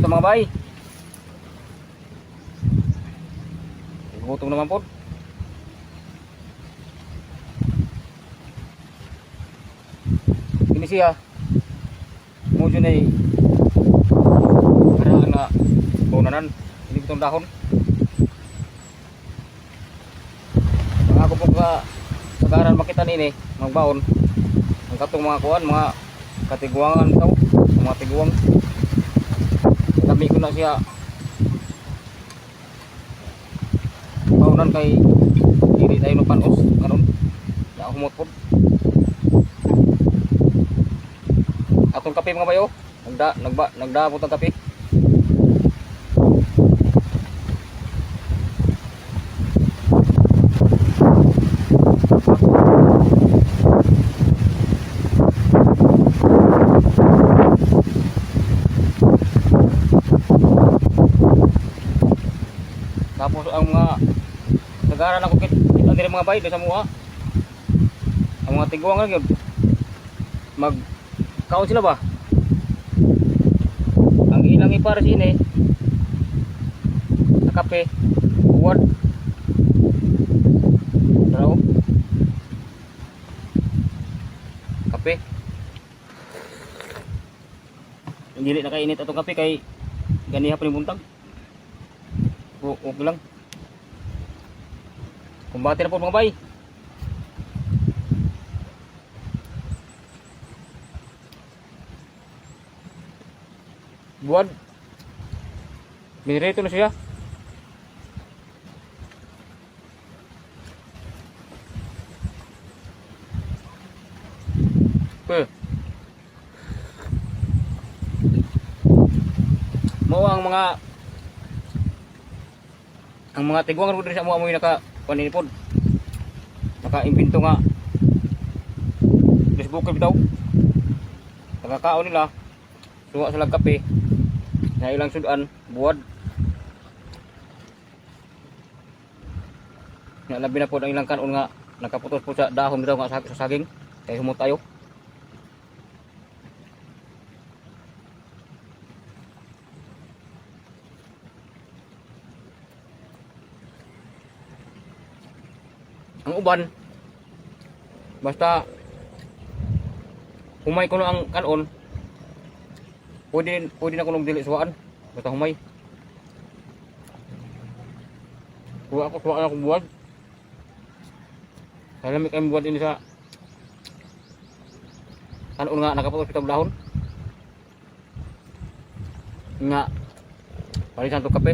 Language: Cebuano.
Kaon ta, mga bay. Gutom naman po. Kini siya. Mo jud ay para nga unanan ini itong dahon. Ang ako po ka sagaran makita nini magbaon ang katong mga kuan, mga katiguangan bitaw, mga tiguang. Kami ko na siya baonan kay dili tayo no panos karon na humot pod. Atong kape, mga bayo, nagdabot ang kape. Tapos ang mga sagaran ako kita diri, mga bay, sa mua. Ang mga tiguang lang yun. Mag kaon sila ba? Ang ilang ipara sini sa kape, buwad. Tara oh. Kape. Hindi na kainit atong kape kay ganiha pa ni buntag. Okay lang. Kumbate na po, mga bay. Buwad. Binirito na siya. Okay. Mao ang mga tiguang diri sa amo amoy naka kuan pod. Naka-imbento nga Facebook bitaw. Nakakaon nila. Suwa sila kape. Na ilang sudan, buwad. Nga labi na po ang ilang kanon nga nakaputos po sa dahon bitaw nga sa saging. Kay humot tayo. Ang uban basta humay kuno ang kanon, pwede pwede na kunong dili suwaan basta humay. Kuha ako, suwaan ako buwad. Kalamig ang buwad ini sa kanon nga nakaputos pitong dahon nga palitan to kape.